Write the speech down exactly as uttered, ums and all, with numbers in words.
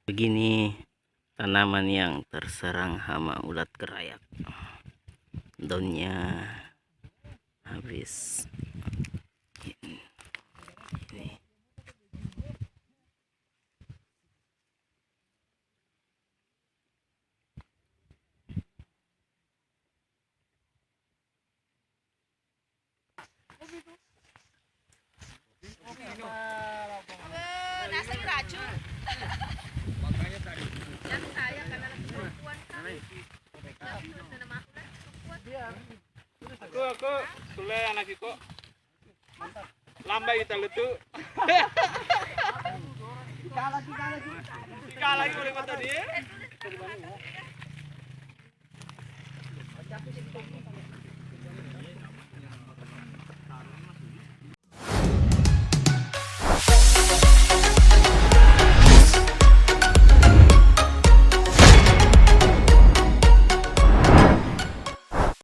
Begini tanaman yang terserang hama ulat kerayak. Daunnya habis. Ini. Naseng racun. Yang saya karena lagi perempuan kan. Aku, aku, kulle anakku. Lambai kita lutu. Ikala, ikala, ikala. Ikala, ikala, ikala tadi.